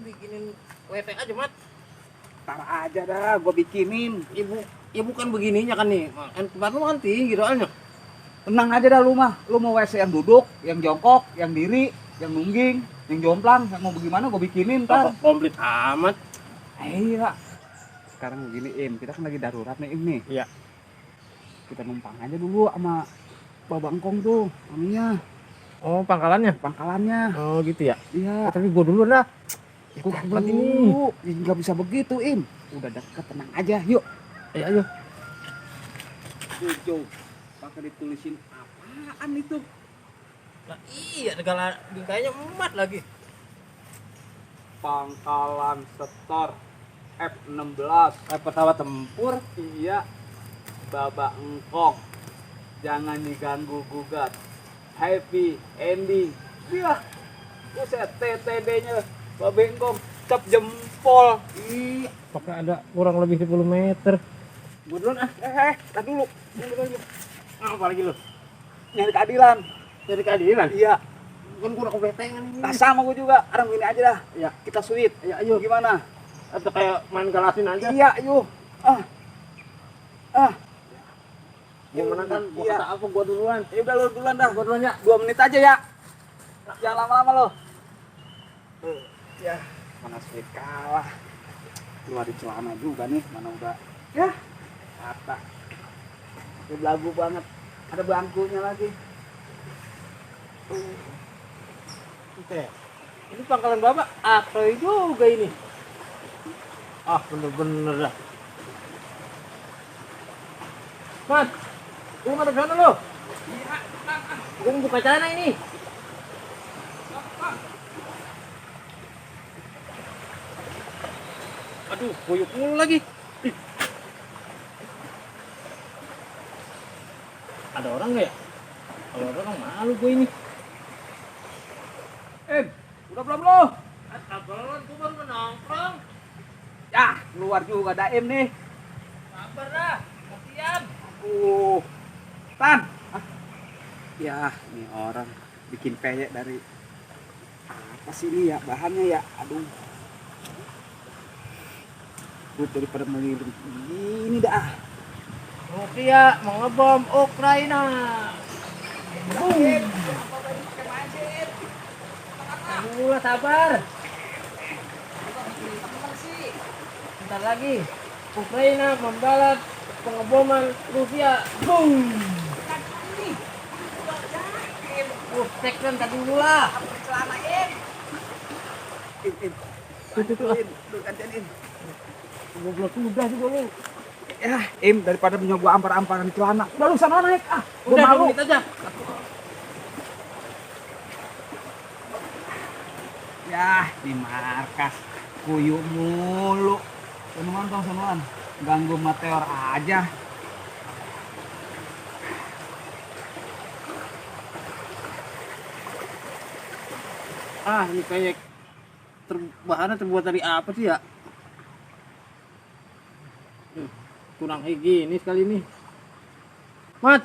bikinin WT aja, Mat. Ntar aja dah, gua bikinin. Ya bukan begininya kan nih. Kan tempat lu kan tinggi soalnya. Tenang aja dah lu mah. Lu mau WC yang duduk, yang jongkok, yang diri, yang nungging, yang jomplang, yang mau bagaimana gua bikinin ntar. Komplit amat. Iya. Sekarang begini kita kan lagi darurat nih nih. Iya. Kita numpang aja dulu sama Babangkong tuh, anunya, Oh, pangkalannya. pangkalannya. Oh, gitu ya. Iya. Tapi gua dulu dah. Ikut Tempat ini. dulu. Nggak bisa begitu, Udah deket, tenang aja, yuk. Ayo. Tujuh. Pakai ditulisin apaan itu? Nah, iya, segala bingkainya emat lagi. Pangkalan setor F16. Pesawat tempur. Iya. Babangkong. Jangan diganggu gugat. Happy ending. Iya. Buset, TTD-nya Babangkong cap jempol. Iya. Pakai ada kurang lebih 10 meter. Gua duluan tar dulu. Apa lagi lu? Nyari keadilan. Dari keadilan? Iya. Kan kurang kebetengan ini. Nah, sama gua juga. Sekarang gini aja dah. Iya. Kita sweet. Ya, ayo. Gimana? Atau kayak main galasin aja. Iya, yuk. Yang menang kan gua Iya. kata apa gua duluan. Ya udah lu duluan dah. Gua duluan ya. 2 menit aja ya. Jangan lama-lama lo. Ya, mana sweet kalah. Keluar di celana juga nih, mana udah. Ya, kata. Ini belagu banget. Ada bangkunya lagi. Oke. Ini pangkalan Bapak Asoy juga ini. Ah, bener-bener dah. Mas, lu ngadep sana lo. Iya, Gua mau buka celana ini. Aduh, boyok mulu lagi. Ih. Ada orang nggak ya? Kalau ada orang malu gue ini. udah belum lo? Belum, gue baru nongkrong. Ya, keluar juga Daim nih. Sabar dah, kasihan. Tan. Ya, ini orang bikin peyek dari apa sih ini ya bahannya ya? Aduh. Gue daripada melirik ini dah. Rusia mau ngebom Ukraina. Aduh, sabar. Bentar lagi. Ukraina membalas pengeboman Rusia. Boom. Cek kan tadi dulu lah. Tuh gantiin. Goblok udah juga lu. Ya, daripada punya gua ampar-amparan celana. Udah lu sana naik. Gua Udah malu. dikit aja. Ya, di markas kuyuk mulu. Sonoan. Ganggu meteor aja. Ah, ini kayak bahannya terbuat dari apa sih ya? Kurang higienis kali ini. Mat,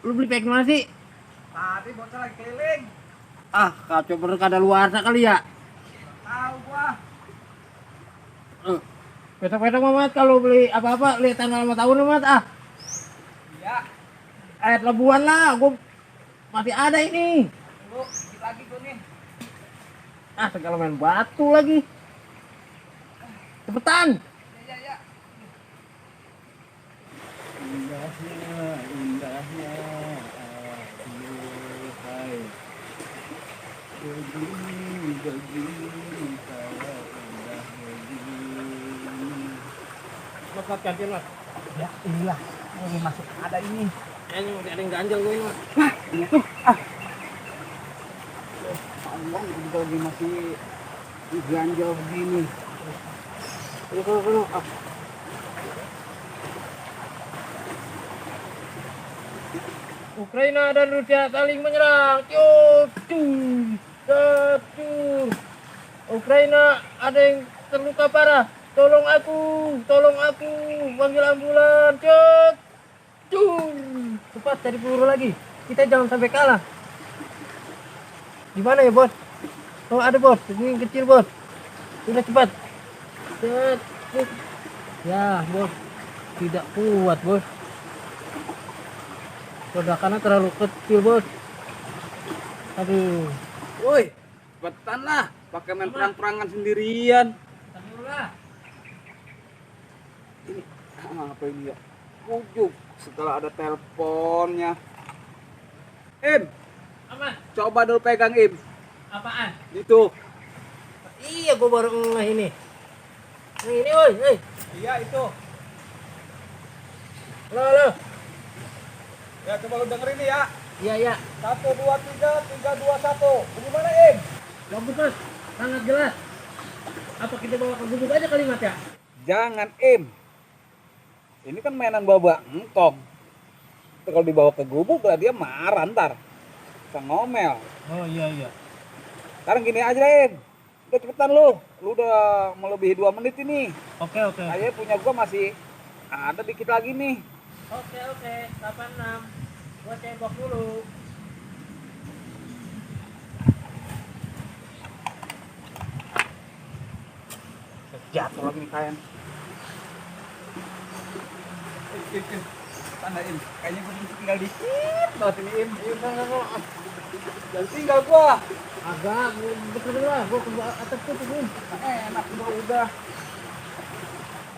lu beli pack mana sih? Tadi bocah lagi keliling. Ah, kacau bener kada luar kali ya. Tahu gua. Besok-besok mah Mat, kalau beli apa-apa lihat tanggal sama tahun Mat. Iya. Ayat lebuan lah, gua masih ada ini. Tunggu, dikit lagi gua nih. Ah, segala main batu lagi. Cepetan. Ya. Indahnya, hai. Begini, Mat, gantian Mat. Ya, inilah. Ini masuk ada ini. Ini masih ada yang ganjel gue ini Mat. Wah, ini tuh. Allah, juga lagi masih ganjel begini. Ayo. Ukraina dan Rusia saling menyerang. Ukraina ada yang terluka parah. Tolong aku, panggil ambulan. Cepat cari peluru lagi. Kita jangan sampai kalah. Di mana ya, Bos? Oh ada bos, ini yang kecil bos. Sudah cepat. Set. Set. Ya bos, tidak kuat bos. Ledakannya terlalu kecil bos. Aduh. Woi, cepetan lah. Pakai main perang-perangan sendirian. Alhamdulillah. Ini apa ini ya? Ujuk setelah ada teleponnya. Im, Apa? coba dulu pegang Im. Apaan? Itu. Iya gua baru ngeh ini. Ini woi, hei. Iya itu. Halo. Ya coba lu dengerin nih ya. Iya iya. 1 2 3 3 2 1. Bagaimana Im? Bagus bos, sangat jelas. Apa kita bawa ke gubuk aja kalimat ya? Jangan Im. Ini kan mainan babak engkong. Kalau dibawa ke gubuk lah dia marah ntar. Bisa ngomel. Oh iya. Sekarang gini aja Im. Udah cepetan lu. Lu udah melebihi 2 menit ini. Oke. Kayaknya punya gua masih ada dikit lagi nih. Oke. 86. Gua cebok dulu. Jatuh lagi nih kain. Im. Tanda Im. Kayaknya gua tinggal dikit banget ini Im. Jangan tinggal gua. Agak, betul lah. Gua ke atas tuh tuh. Enak udah.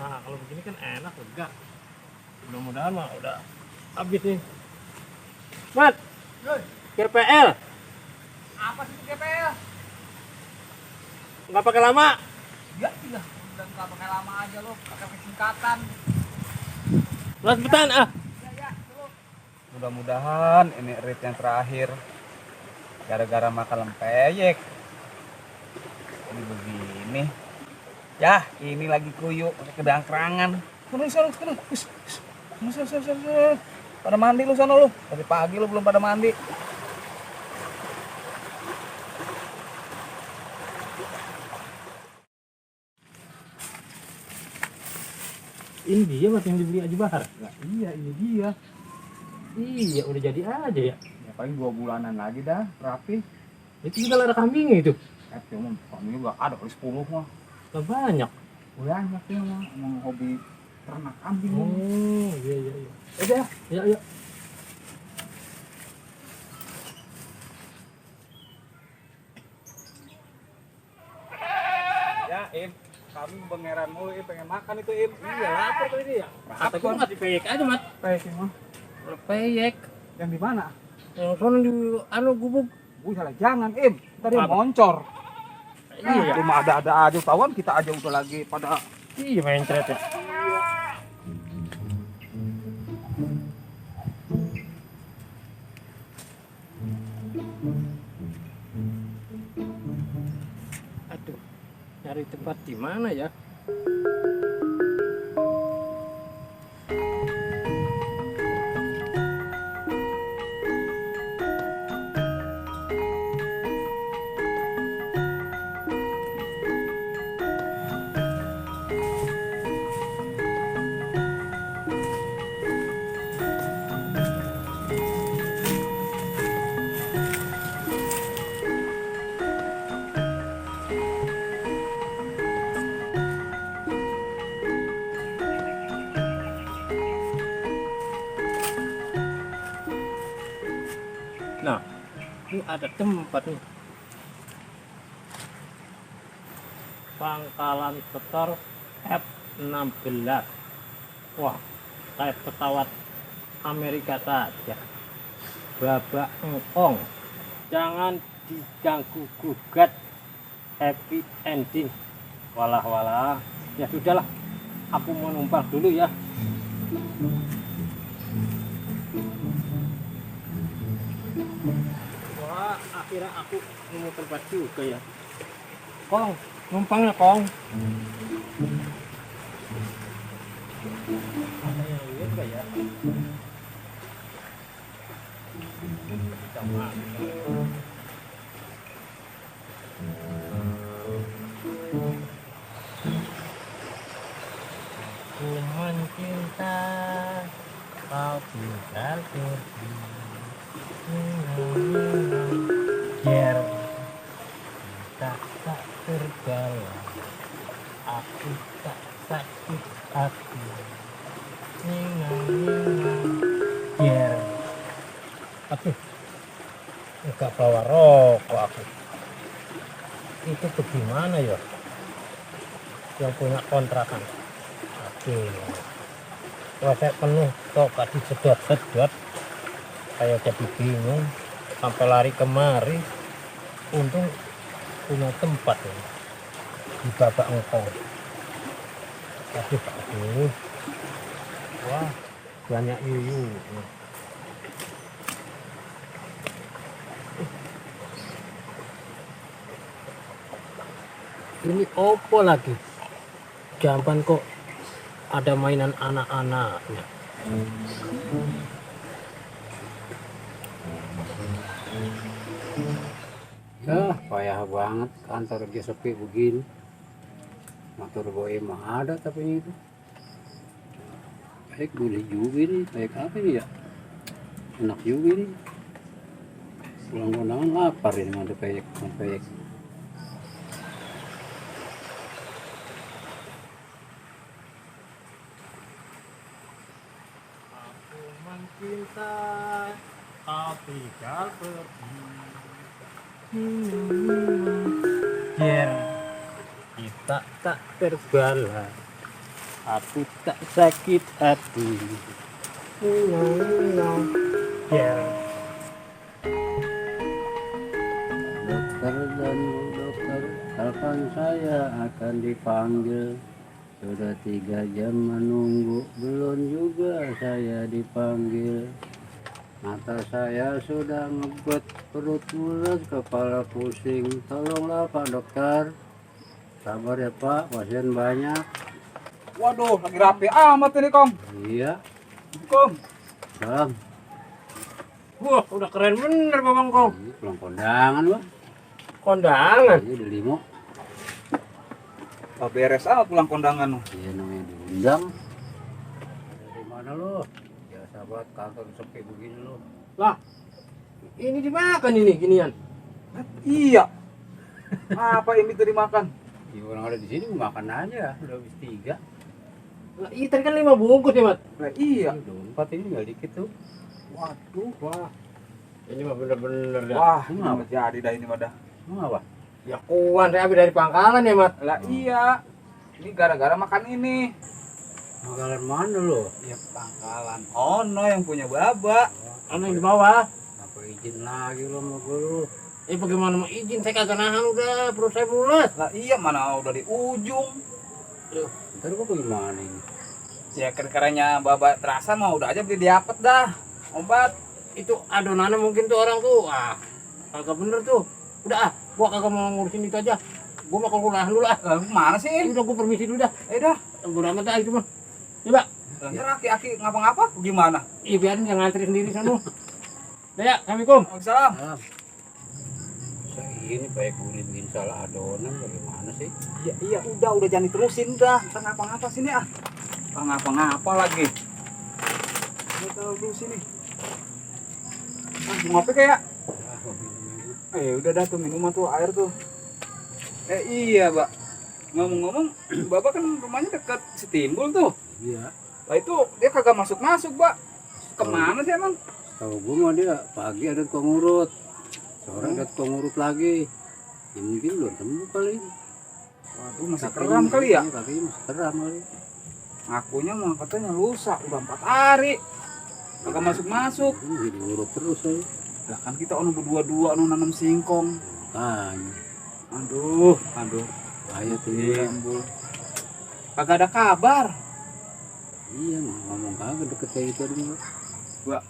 Nah kalau begini kan enak lega. Mudah-mudahan mah udah habis nih. Mat, GPL. Apa sih itu GPL? Nggak pakai lama. Ya iya, udah nggak pakai lama aja lo, pakai singkatan. Las betan ah. Ya, dulu. Mudah-mudahan ini rate yang terakhir. Gara-gara makan lempeyek. Ini begini. Ya, ini lagi kuyuk, pakai kedangkrangan. Sana. Pada mandi lu sana lu. Dari pagi lu belum pada mandi. Ini dia mas yang dibeli Aji Bahar. Nah, iya, ini dia. Iya udah jadi aja ya. Ya paling 2 bulanan lagi dah, rapi. Itu juga ada kambingnya itu. Cuma kami juga ada kali 10 mah. Gak banyak. Banyak ya mah, emang hobi ternak kambing. Oh iya. Udah. Iya. Ya, Im. Kami bengeran mulu, Im. Pengen makan itu, Im. Iya lapar kali dia. Kata gua masih peyek aja mat. Peyek mah. Peyek. Yang di mana? Yang sana di gubuk. Salah jangan, Im. Tadi Apa? moncor. Iya. Cuma ada aja tawan, kita aja udah lagi pada Iya main ceret ya. Aduh, nyari tempat di mana ya? Nah, ini ada tempat nih. Pangkalan setor F-16. Wah, kayak pesawat Amerika saja. Babak engkong. Jangan diganggu gugat. Happy ending. Walah. Ya sudahlah. Aku mau numpang dulu ya. Wah, akhirnya aku nemu tempat juga ya. Kong, numpangnya Kong. Ada yang lihat nggak ya? Kita masuk. Aku mencinta, kau tinggal pergi. Biar kita Aduh, nggak bawa rokok aku. Itu bagaimana ya? Yang punya kontrakan. Aduh, saya penuh kok gak disedot-sedot. Saya jadi bingung sampai lari kemari. Untung punya tempat ya, di babak engkong. Aduh, wah banyak yuyu. Ini opo lagi? Jamban kok ada mainan anak-anaknya. Ya, payah banget kantor lagi sepi begini. Motor gue mah ada tapi itu. Baik boleh juga nih, baik apa nih ya? Enak juga nih. Pulang-pulang lapar ini mau peyek. Aku mencinta tapi kau pergi. Biar kita tak terbala, aku tak sakit hati. Biar Dokter dan dokter, kapan saya akan dipanggil? Sudah 3 jam menunggu, belum juga saya dipanggil. Mata saya sudah ngebet, perut mules, kepala pusing. Tolonglah Pak Dokter. Sabar ya Pak, pasien banyak. Waduh, lagi rapi amat ini, Kong. Iya, Kong. salam. wah udah keren bener Bang Kong. Ini pulang kondangan Bang. Kondangan. Ini udah 5. Oh, beres amat pulang kondangan. Iya namanya diundang. Dari mana lo? Ya sahabat kantor sepi begini lo. Lah, ini dimakan ini ginian. Iya. Apa yang minta dimakan? Ya orang ada di sini makan aja, udah habis 3. Lah, ikan kan 5 bungkus ya, Mat. Nah, iya. Udah 4 ini tinggal dikit tuh. Waduh, Wah. Ini mah bener-bener dah. wah, Ini ini apa? mah jadi dah ini mah dah. Emang apa? Ya kuan saya habis dari pangkalan ya, Mat. Lah iya. Ini gara-gara makan ini. Makanan mana lo? Ya pangkalan Ono yang punya baba. Anu yang di bawah. Apa izin lagi lo sama gue lo? Bagaimana mau izin? Saya kagak nahan udah, perut saya mules. Lah iya, mana udah di ujung. Ntar gue bagaimana ini? Ya kerkeranya baba terasa mah udah aja beli diapet dah. Obat. Itu adonannya mungkin tuh orang tuh. Ah, kagak bener tuh. Udah gua kagak mau ngurusin itu aja. Gua mau kuliah dulu lah. Lah mana sih? Udah gua permisi dulu dah. Dah. Bodo amat dah itu mah. Coba. Ntar aki-aki ngapa-ngapa gimana? Iya biarin yang ngantri sendiri sana. Dah ya, Assalamualaikum. Waalaikumsalam. Ah, saya ini baik gue bikin salah adonan bagaimana sih? Iya udah jangan diterusin dah. Ntar ngapa-ngapa sini ah. Ngapa-ngapa lagi. Ini taruh dulu sini. Ah, mau ngopi kayak? Ah, mau minum. Udah dah tuh minuman tuh air tuh. Iya, Mbak. Ngomong-ngomong, Bapak kan rumahnya dekat Setimbul tuh. Iya. Lah itu dia kagak masuk-masuk, Mbak. Kemana sih emang? Tahu gue mah dia pagi ada tukang urut, sore ada tukang urut lagi. Ya mungkin belum sembuh kali. Waduh, masih Kakinya keram kali ya? iya, kakinya masih keram kali. Ngakunya mah katanya rusak udah 4 hari. Kagak masuk-masuk. Ini jadi urut terus aja. Lah kan kita ono berdua-dua ono nanam singkong. Makanya. Aduh. Ayo tuh ya. Timbul. Kagak ada kabar. Iya mah ngomong kagak deket kayak gitu dulu. Mbak.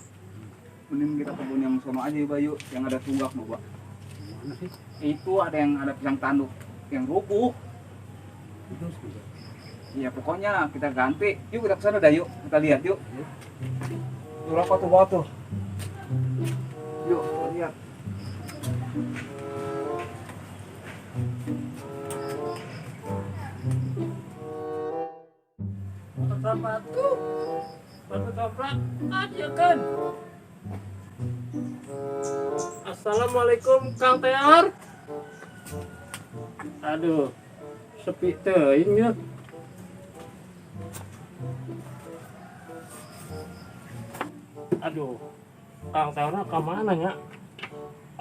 Mending kita kebun yang sono aja ya, Bayu, yang ada tunggak mah, Mbak. Gimana sih? Itu ada yang ada pisang tanduk yang rubuh. Itu sudah. Iya, pokoknya kita ganti. Yuk kita kesana dah yuk. Kita lihat yuk. Tuh rokok tuh bawa tuh. Yuk, kita lihat. Batu, batu aja kan. Assalamualaikum Kang Teor. Aduh, sepi teuing ya. Aduh, Kang Tera kemana ya?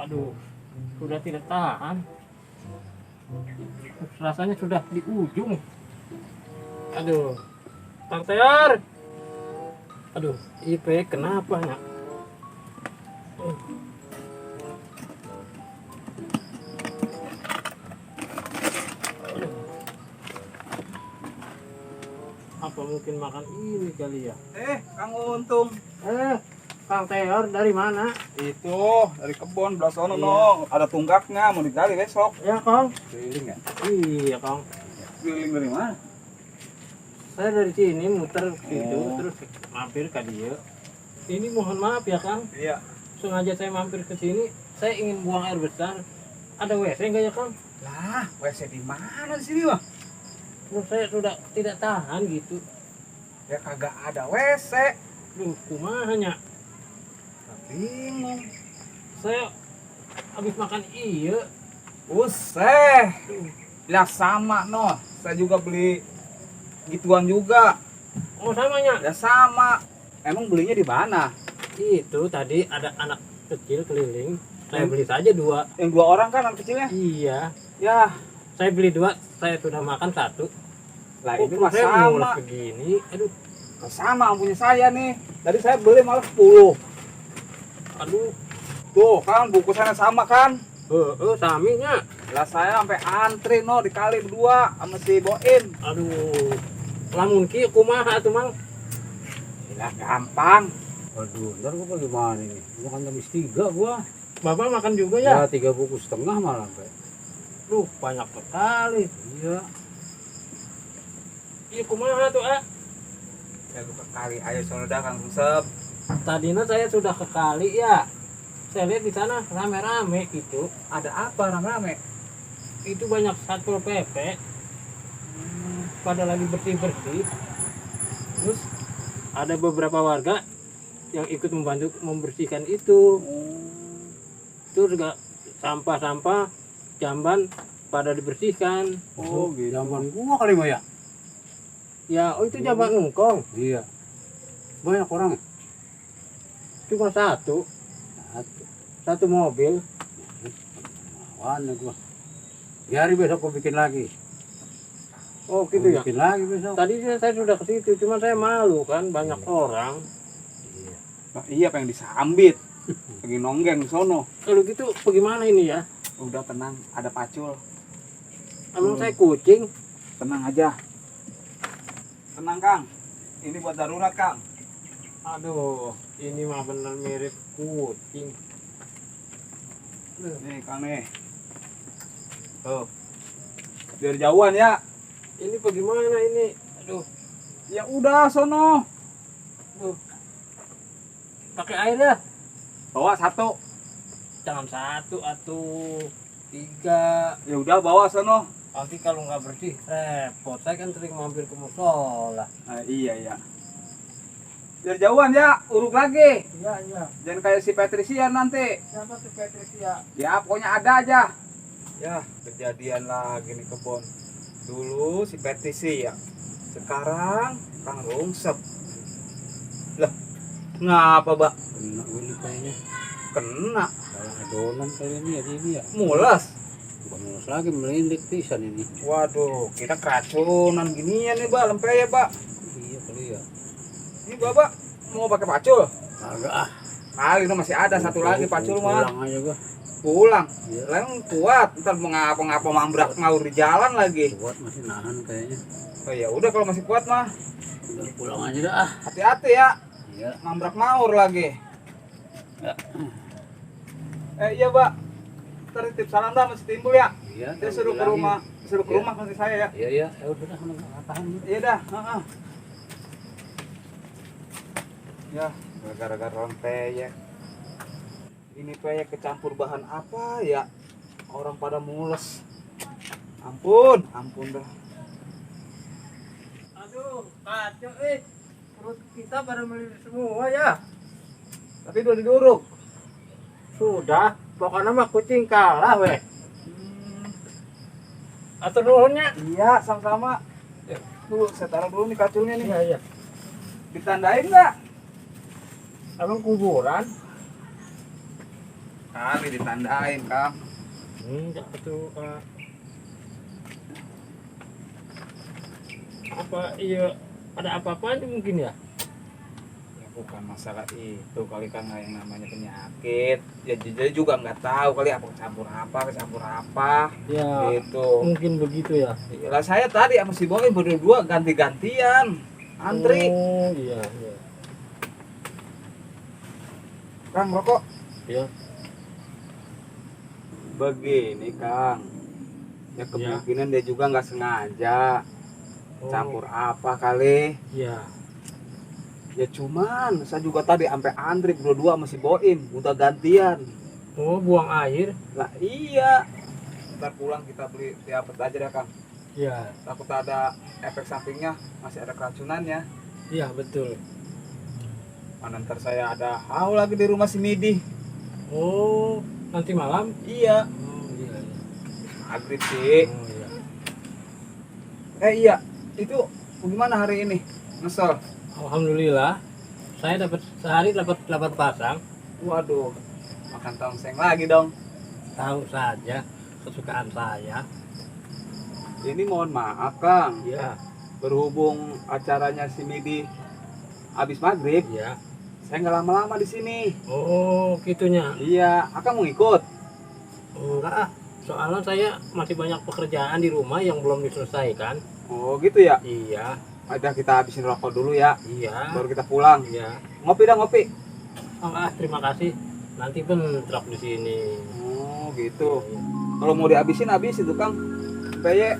Aduh, sudah tidak tahan. Rasanya sudah di ujung. Aduh, Kang Ter. Aduh, IP kenapa ya? Apa mungkin makan ini kali ya? Kang Untung. Kang Ter dari mana? Itu dari kebun belah sono Iya. nong. Ada tunggaknya mau digali besok. Ya Kang. Keliling ya? Iya Kang. Keliling dari mana? Saya dari sini muter gitu, Oh. terus mampir ke dia. Ini mohon maaf ya Kang, Iya. sengaja saya mampir ke sini. Saya ingin buang air besar. Ada WC nggak ya Kang? Lah, WC di mana di sini mah? Terus saya sudah tidak tahan gitu. Ya kagak ada WC. Duh, kumahanya. Bingung. Saya habis makan iya. Useh. Lah sama noh. Saya juga beli gituan juga. Oh samanya. Ya sama. Emang belinya di mana? Itu tadi ada anak kecil keliling. Saya beli saja 2. Yang 2 orang kan anak kecilnya? Iya. Ya, Saya beli 2, saya sudah makan 1. lah Kok ini mah saya sama. mulus begini? Aduh, Sama punya saya nih. Tadi saya beli malah 10. aduh. Tuh kan bungkusannya sama kan? Saminya. Lah saya sampai antri no dikali berdua sama si Boim. Aduh. Lamun ki kumaha tuh Mang? Lah gampang. Waduh, ntar gua bagaimana ini? Makan habis 3 gua. Bapak makan juga ya? Ya 3 bungkus setengah malah sampai. Duh, banyak sekali. Iya. Iya kumaha tuh, Ya lu ke kali aja sono dah Kang Rusep. Tadinya saya sudah ke kali ya. Saya lihat di sana rame-rame gitu. Ada apa rame-rame? Itu banyak Satpol PP. Pada lagi bersih-bersih. Terus ada beberapa warga yang ikut membantu membersihkan itu. Itu juga sampah-sampah jamban pada dibersihkan. Oh, gitu. Zaman gua kali mah ya. Ya, oh itu jamban engkong. Iya. Banyak orang. Cuma satu Satu. mobil. Mana gua. Biar besok gua bikin lagi. Oh gitu Gua ya. bikin lagi besok. Tadi saya sudah ke situ, cuma saya malu kan banyak orang. Iya. Nah, iya pengen disambit. Lagi nonggeng sono. Kalau gitu bagaimana ini ya? Udah tenang, ada pacul. Emang saya kucing. Tenang aja. Tenang Kang. Ini buat darurat Kang. Aduh, ini mah benar mirip kucing. Nih Kang nih. Tuh. Biar jauhan ya. Ini bagaimana ini? Aduh, Ya udah sono. pakai air ya? Bawa 1. Jangan 1 atau 3. Ya udah bawa sono. Nanti kalau nggak bersih repot. Saya kan sering mampir ke musola. Nah, iya ya. Biar jauhan ya, uruk lagi. Iya, iya. Jangan kayak si Patricia nanti. Siapa tuh Patricia? Ya pokoknya ada aja. Ya kejadian lagi nih kebon. Dulu si Patricia, sekarang Kang Rungsep. Lah, ngapa Mbak? Kena ini kayaknya. Kena, Salah adonan kali ini ya ini ya. mules. Bukan mulus lagi melindik pisan ini. Waduh, kita keracunan ginian nih Mbak, lempe ya Mbak. Iya kali ya. Ini Bapak mau pakai pacul? Agak ah. Kali itu masih ada satu lagi pacul mah. Pulang aja gua. Pulang. Iya. Lah emang kuat, ntar mau ngapa-ngapa mambrak mau di jalan lagi. Kuat masih nahan kayaknya. Oh ya udah kalau masih kuat mah, Udah pulang aja dah. Ah. hati-hati ya. Iya. Mambrak maur lagi. Ya. Iya Mbak. Ntar titip salam dah masih timbul ya. Iya. Dia suruh ke lagi. rumah, suruh ke Iya. rumah nanti saya ya. Iya iya. Ya udah dah tahan dulu. Iya dah. Ya, gara-gara rempeyek. Ini peyek kecampur bahan apa ya? Orang pada mules. Ampun, ampun dah. Aduh, kacau perut kita pada melilit semua ya. Tapi udah diuruk. Sudah, pokoknya mah kucing kalah weh. Atau nuhunnya? Iya, sama-sama. Dulu, saya taruh dulu nih kacungnya nih. Iya, iya. Ditandain nggak? Emang kuburan? kali ditandain, Kang. Enggak tuh, Kak. Apa iya ada apa-apanya mungkin ya? Ya bukan masalah itu kali, Kang, yang namanya penyakit. Ya jujur juga nggak tahu kali apa kecampur apa. Ya, Gitu. mungkin begitu ya. Lah saya tadi sama si Boy berdua ganti-gantian antri. Oh, iya, iya. Kang, rokok. Ya, Begini, Kang. Ya kemungkinan dia juga nggak sengaja oh, campur apa kali. iya. Ya cuman saya juga tadi sampai antri berdua sama si Boim udah gantian. Oh, buang air. Lah iya. Ntar pulang kita beli diapet aja deh, Kang. Ya, Takut ada efek sampingnya, masih ada keracunannya. iya betul. Mana ntar saya ada haul lagi di rumah si Midi. Oh, nanti malam? Iya. Oh, iya, iya. Maghrib sih. Oh, iya. Iya. Itu gimana hari ini? Ngesel. Alhamdulillah, saya dapat sehari dapat 8 pasang. Waduh. Makan tongseng lagi dong. Tahu saja kesukaan saya. Ini mohon maaf, Kang. Iya, Berhubung acaranya si Midi habis maghrib, iya. saya nggak lama-lama di sini. Oh, gitunya. Iya, Akang mau ikut? Enggak, ah. Soalnya saya masih banyak pekerjaan di rumah yang belum diselesaikan. Oh gitu ya. Iya, Ada kita habisin rokok dulu ya, iya, baru kita pulang. iya. Ngopi dah ngopi. Oh, terima kasih. Nanti bentrok di sini. Oh gitu. Iya. Kalau mau dihabisin habis itu, Kang. PY.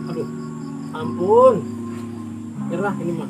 Aduh, ampun. Nyerah ini mah.